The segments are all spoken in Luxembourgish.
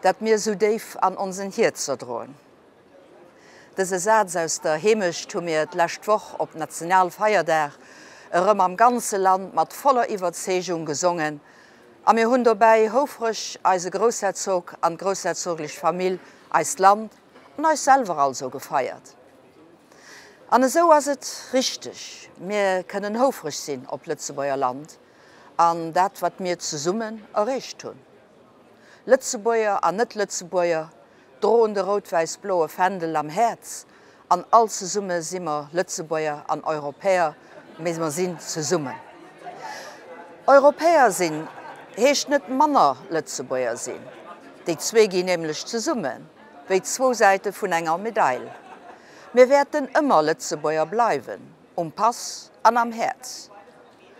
Dat mir esou déif an onsen Hierzer droen. Dëse Saz aus der Heemecht hu mir d'lescht Woch op Nationalfeierdag erëm am ganze Land mat voller Iwwerzeegung gesongen a mir hunn dobäi houfreg eise Groussherzog an d'groussherzoglech Famill, eist Land an eis selwer also gefeiert. An esou ass et richteg, mir kënnen houfreg sinn op d'Lëtzebuerger Land an dat wat mir zesummen erreecht hunn. Lëtzebuerger an Net-Lëtzebuerger droen de rout-wäiss-bloe Fändel am Häerz an all zesumme si mer Lëtzebuerger an Europäer, mee mer sinn zesummen. Europäer sinn heescht net manner Lëtzebuerger sinn, déi zwee ginn nämlech zesummen, wéi zwou Säite vun enger Medail. Mir wäerten ëmmer Lëtzebuerger bleiwen, um Pass an am Häerz,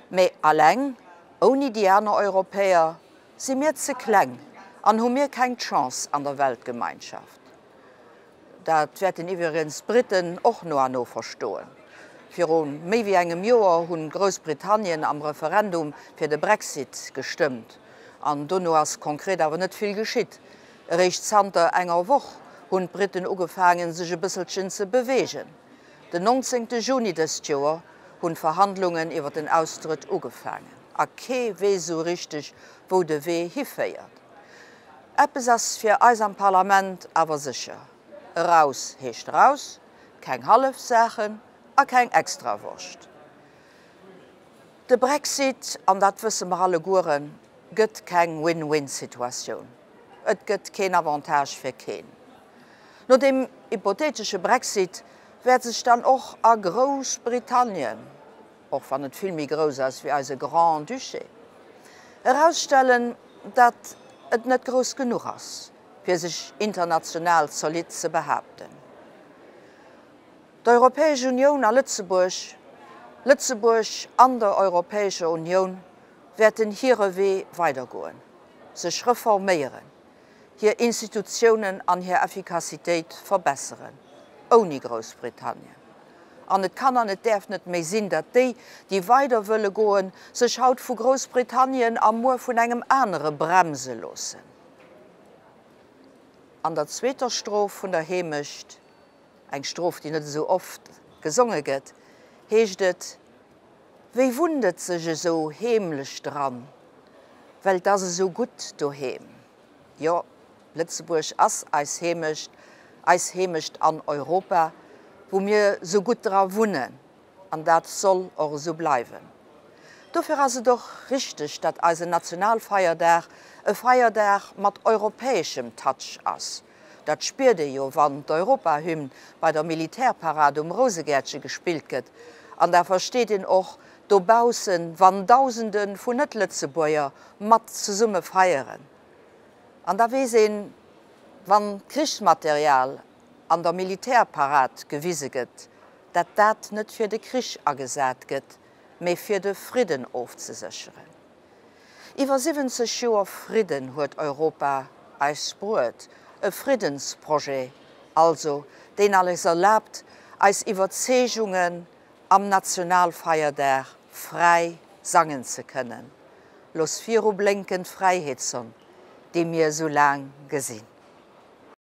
mee alleng, ouni déi aner Europäer, Si mir ze kleng an hu mir keng Chance an der Weltgemeinschaft? Dat wäerten iwwregens d'Briten och no an no verstoen. Viru méi wéi engem Joer hunn Groussbritannien am Referendum fir de Brexit gestëmmt an dono ass konkret awer net vill geschitt. Eréischt zanter enger Woch hunn d'Briten ugefaangen sech e bësselchen ze beweegen. Den 19 Juni dëst Joer hunn d'Verhandlungen iwwer den Austrëtt ugefaangen. A kee weess esou richteg, wou de Wee hiféiert. Eppes ass fir eis am Parlament awer sécher, Eraus heescht eraus, keng hallef Saachen a keng Extrawurscht. De Brexit, an dat wësse mer allegueren, gëtt keng Win-win-Situatioun. Et gëtt keen Avantage fir keen. No deem hypothetesche Brexit wäert sech dann och a Groussbritannien, och wann et vill méi grouss ass wéi eise Grand-Duché, erausstellen, datt et net grouss genuch ass, fir sech international zolidd ze behaapten. D'Europäesch Unioun a Lëtzebuerg, Lëtzebuerg an der Europäescher Unioun wäerten hire Wee weidergoen, sech reforméieren, hir Institutiounen an hir Effikassitéit verbesseren, ouni Groussbritannien. An et kann an et däerf net méi sinn, datt déi, déi weider wëlle goen, sech haut vu Groussbritannien a muer vun engem anere bremse loossen. An der zweeter Stroph vun der Heemecht, eng Stroph, déi net esou oft gesonge gëtt, heescht et, Wéi wunnt et sech esou heemlech dran, well 't ass esou gutt doheem. Jo, Lëtzebuerg ass eis Heemecht, eis Heemecht an Europa, wou mir sou gutt dra wunnen, an dat soll och esou bleiwen. Dofir ass et och richteg, datt eisen Nationalfeierdag e Feierdag mat europäeschem Touch ass. Dat spiert ee jo, wann d'Europahymn bei der Militärparad um Rousegäertche gespillt gëtt. An da versteet een och dobaussen, wann Dausende vun Net-Lëtzebuerger mat zesumme feieren. An da weess een, wann d'Krichsmaterial an der Militärparad gewise gëtt, dat dat net fir de Krich agesat gëtt, mee fir de Fridden ofzesécheren. Iwwer 70 Joer Fridden huet Europa eis bruet, e Friddensprojet also, deen eis erlaabt, eis Iwwerzeegungen am Nationalfeierdag fräi sangen ze kënnen. Looss viru blénken d'Fräiheetssonn, déi mir esou laang gesinn.